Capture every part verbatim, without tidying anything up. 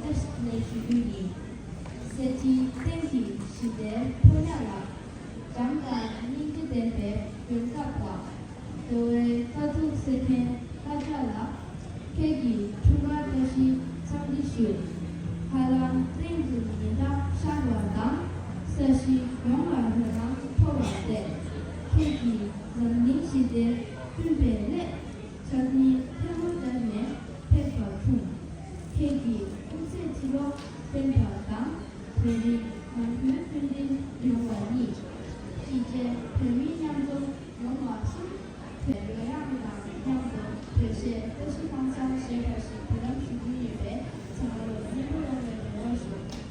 བཀྲ་ཤིས་བདེ་ལེགས་ཞུ་རྒྱུ་ཡིན། གསེར་ཁྲིའི་སྟེང་གི་ཞི་བདེའི་ཕོ་ཉ་ལགས། བྱམས་དང་སྙིང་རྗེ་ལྡན་པའི་མགོན་སྐྱབས་ལགས། འགྲོ་བའི་དཀའ་སྡུག་སེལ་མཁན་བཀའ་བཅག་ལགས། ཁྱེད་ཀྱི་འཁྲུངས་སྐར་བཀྲ་ཤིས་འཚམས་འདྲི་ཞུ། ཧ་ལམ་སྟེང་དུ་ཉི་ཟླ་ཤར་བ་དང་། ས་གཞི་ཡོངས་ལ་རོ་ལངས་འཕྲོ་བ་མཛད། ཁྱེད་ཀྱིས་འཛམ་གླིང་ཞི་བདེར་བསྐྲུན་པའི་སླད། ཕྱག་སྙིགས་ཐལ་མོ་སྦྱར་ནས་ཕེབས་པར་འཁྲུངས། ཁྱེད་ཀྱི་སྐུ་ཚེ་ཁྲི་ལོ་བརྟན་པ་དང་། དེ་རིང་ནང་ཁུལ་མཐུན་སྒྲིལ་ཡོང་བ་ནི། གཅིག་བྱས་བོད་མི་མཉམ་འཛོམས་ཡོང་བ་གསུམ། བོད་རོལ་དབྱངས་དང་མཉམ་དུ་བོད་གཞས་བཀྲ་ཤིས་ལྷ་མཚམས་ཞེས་པ་ཞིག་འབུལ་ལམ་ཞུ་རྒྱུ་ཡོད་པས། ཚང་མ་ལ་སྙན་སྒྲོན་ཡོང་བའི་རེ་བ་ཞུ།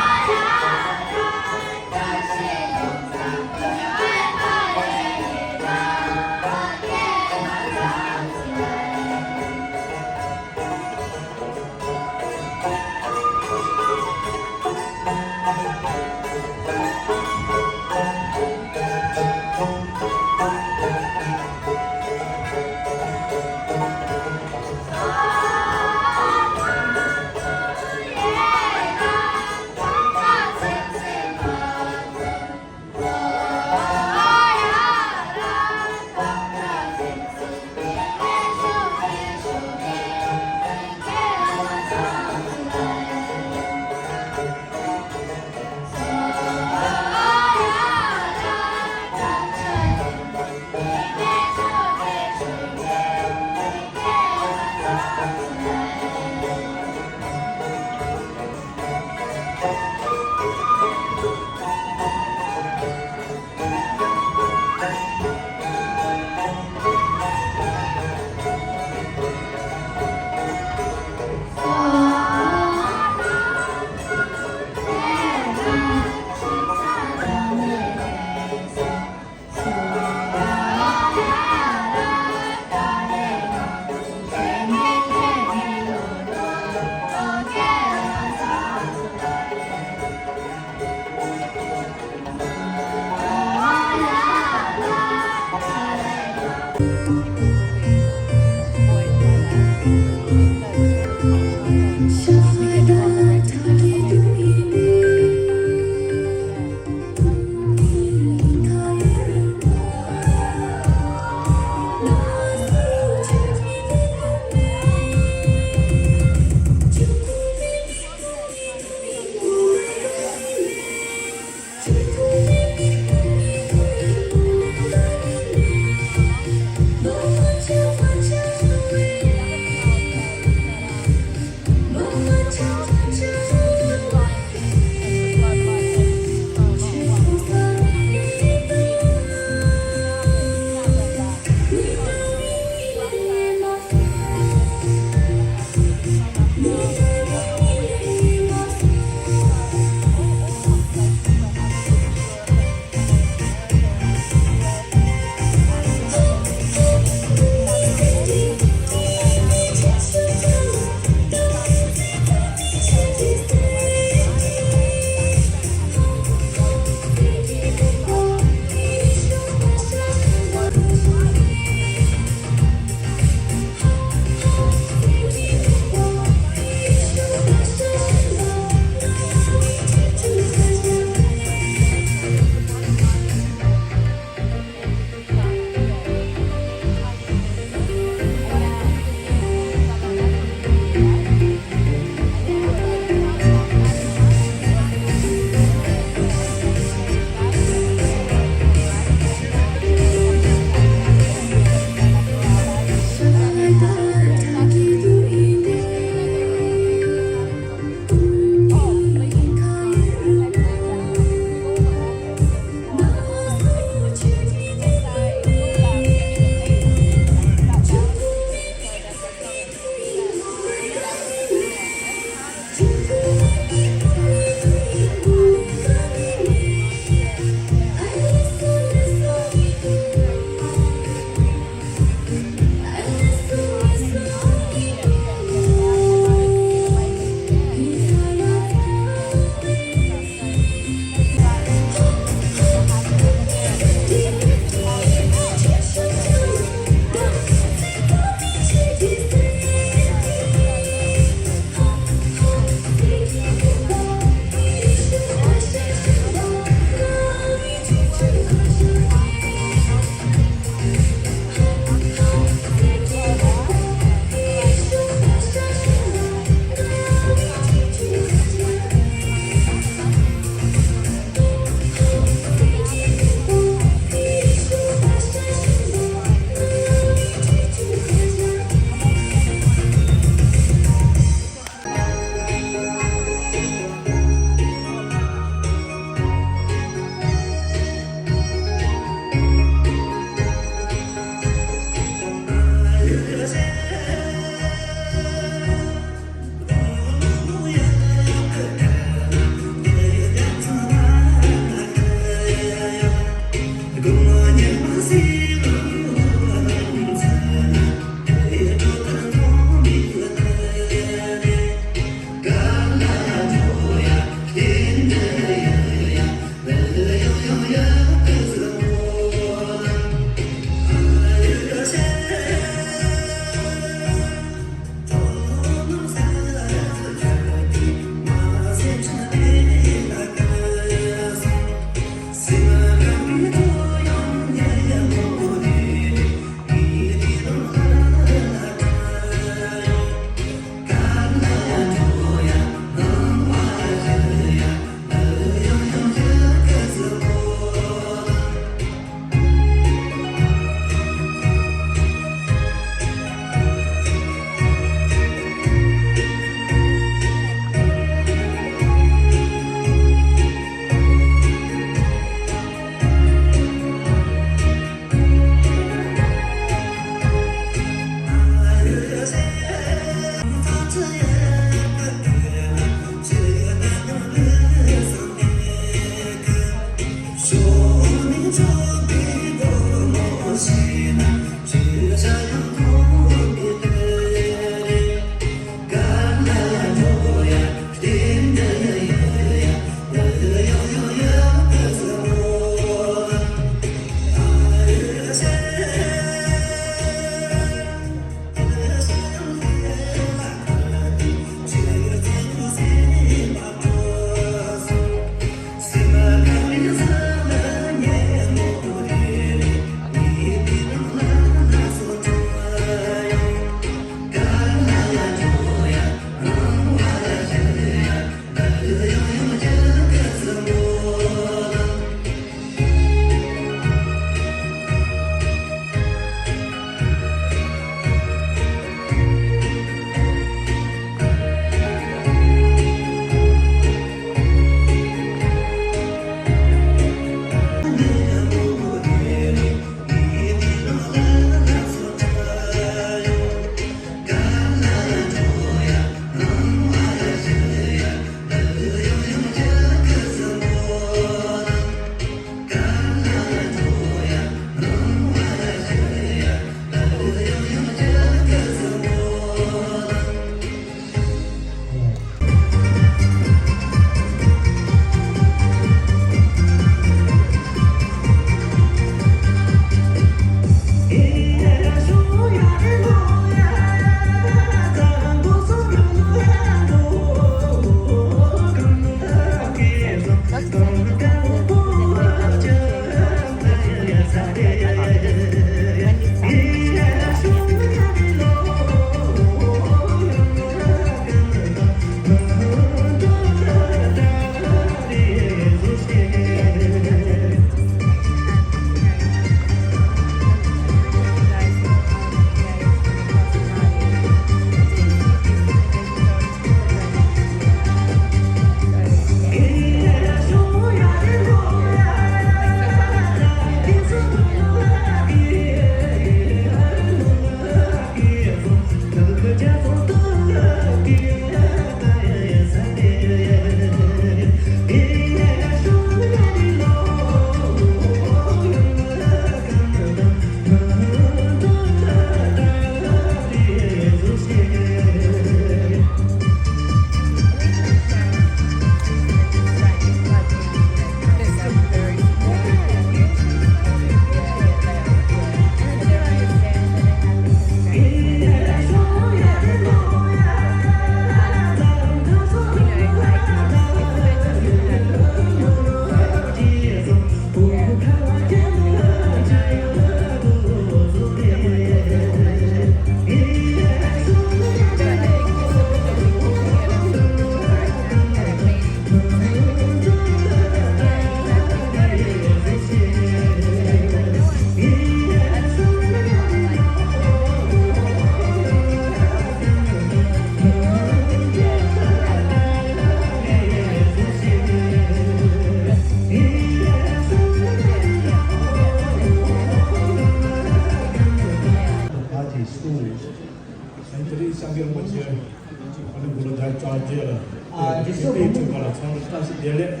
ཤོག་ལས་ཁྲིམས་ཁང་ལ་ཚང་མ་བཀྲ་ཤིས་བདེ་ལེགས།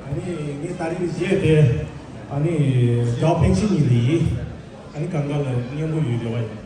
ཨ་ནི་ངས་ད་རིང་བཞེས་ཏེ་ཨ་ནི་ཇོ་ཕིང་ཆི་ཉིན་ལི་ཡིས་ཨ་ནི་གང་ག་ལ་སྙན་པོ་ཡོད་རེ་བ་ཡིན།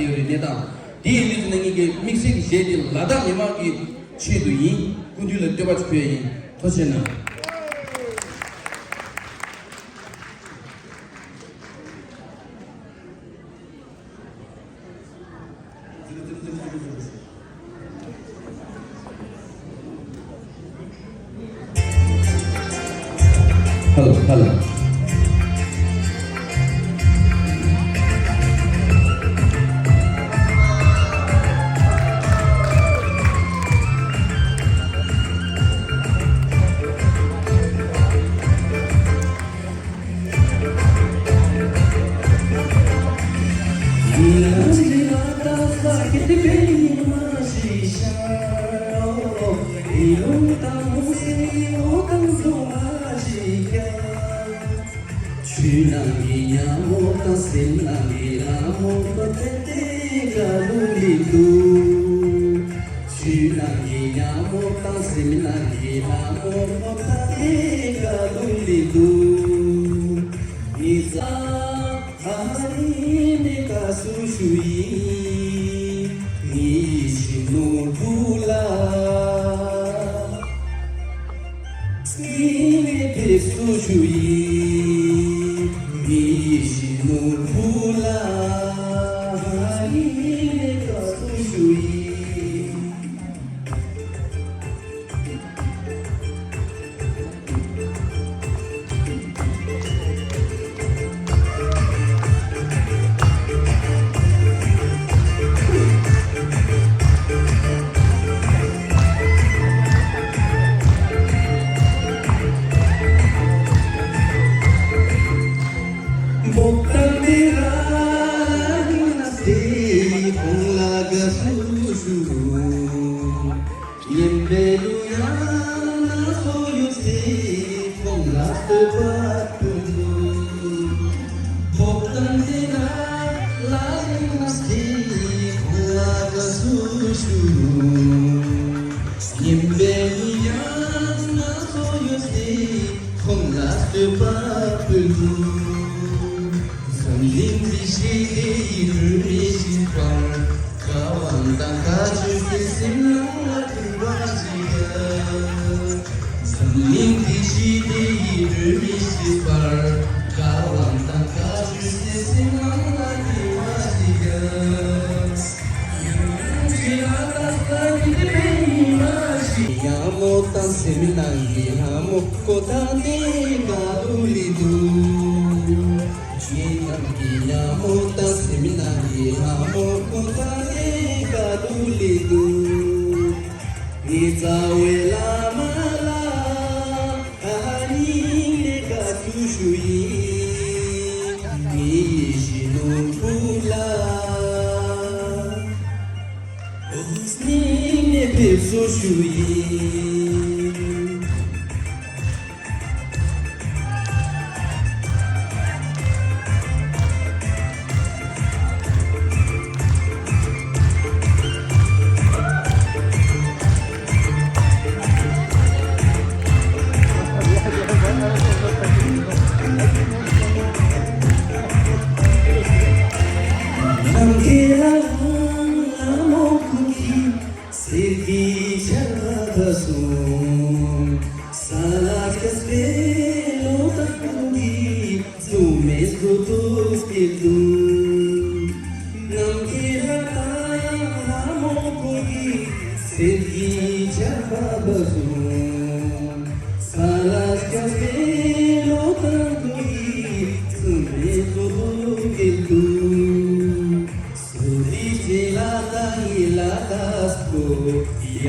ཡོད་རེད་གནས་སྟངས། དེ་ཡིན་དུས་ཙམ་ན་ངེད་ཀྱི་དམིགས་བསལ་གྱི་གཞས་དེ་ལ་དྭགས་མི་མང་གི་ཆེད་དུ་ཡིན། སྐུ་མདུན་ལ་བསྟོད་པ་ཞུ་ཡ་ཡིན། ཐུགས་རྗེ་གནང་། Hello, hello. ཆོས་ནང་གི་ཉ་མོ་དང་སེམས་ནང་གི་ལྷ་མོ་ཁོ་ཐག་དེ་ག་ལུང་ལི་འདུག་ཆོས་ནང་གི་ཉ་མོ་དང་སེམས་ནང་གི་ལྷ་མོ་ཁོ་ཐག་དེ་ག་ལུང་ལི་འདུག་ངི་ཙ་ཧ་རི་ནི་ཀ་སུ་ཤུ་ཡི་ངི་ཤི་ནུ་བུ་ལ། སྙིང་ནས་ཕེབས་བསུ་ཞུ་ཡི། མི་ཡི་ཞི་ནོར་བུ་ལ། སྙིང་ནས་དགའ་བསུ་ཞུ་ཡི། སྙན་པའི་གླུ་དབྱངས་སྣ་ཚོགས་ཡོད་ཚེ་ཁོང་ལ་བསྟོད་པ་ཕུལ་དུ། ཕོབ་དང་དེ་ན་ལ་ལེ་ན་སྟེ་ཁོང་ལ་དགའ་བསུ་ཞུ། སྙན་པའི་གླུ་དབྱངས་སྣ་ཚོགས་ཡོད་ཚེ་ཁོང་ལ་བསྟོད་པ་ཕུལ་དུ། འཛམ་གླིང་འདི་ཞི་བདེ་ཡི་སྒྲོན་མེ་སྤྲིན་ཕུལ། དགའ་བ་དང་དགའ་སྤྲོ་སེམས་ནང་ལ་འདུ་བ་ཞིག་འཛམ་གླིང་འདི་ཞི་བདེ་ཡི་སྒྲོན་མེ་སྤྲིན་ཕུལ། དགའ་བ་དང་དགའ་སྤྲོ་སེམས་ནང་ལ་འདུ་བ་ཞིག་ཡང་མོ་དང་སེམས་ནང་གི་ལྷ་མོ་ཁོ་ཐག་ནས་དགའ་ལུ་ལི་འདུག་ངེད་རྣམས་ཀྱི་ཉ་མོ་དང་སེམས་ནང་གི་ལྷ་མོ་ཁོ་ཐག་ནས་དགའ་ལུ་ལི་འདུག་ངེད་རྩ་བའི་བླ་མ་ལ་ཨ་ནི་ནས་དགའ་བསུ་ཞུ་ཡིན། ངེད་ཡིད་བཞིན་ནོར་བུ་ལ་ཨ་ནི་ནས་ཕེབས་བསུ་ཞུ་ཡིན། ནམ་མཁའི་ལྷ་མོ་ཀུན་གྱི་གསེར་གྱི་ཆར་པ་བབས་སོང་། ས་ལ་སྐྱ་སེར་ལོ་དང་ཀུན་གྱི་སུ་མེད་སུ་ཐུག་སྐྱིད་འདུག་ནམ་མཁའི་ལྷ་དང་ལྷ་མོ་ཀུན་གྱི་གསེར་གྱི་ཆར་པ་བབས་སོང་། ས་ལ་སྐྱ་སེར་ལོ་དང་ཀུན་གྱི་སུ་མེད་སུ་ཐུག་སྐྱིད་འདུག་སོ་དེ་ཅེ་ལ་དང་ཡི་ལ་དྭགས་པོ།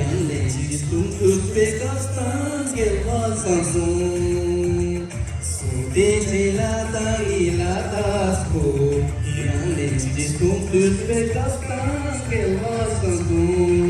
ཡང་ལེན་ཅི་སྟོང་དུས་པའི་སྐབས་དང་འགལ་བ་བཟང་སོང་། སོ་དེ་ཅེ་ལ་དང་ཡི་ལ་དྭགས་པོ། ཡང་ལེན་ཅི་སྟོང་དུས་པའི་སྐབས་དང་འགལ་བ་བཟང་སོང་།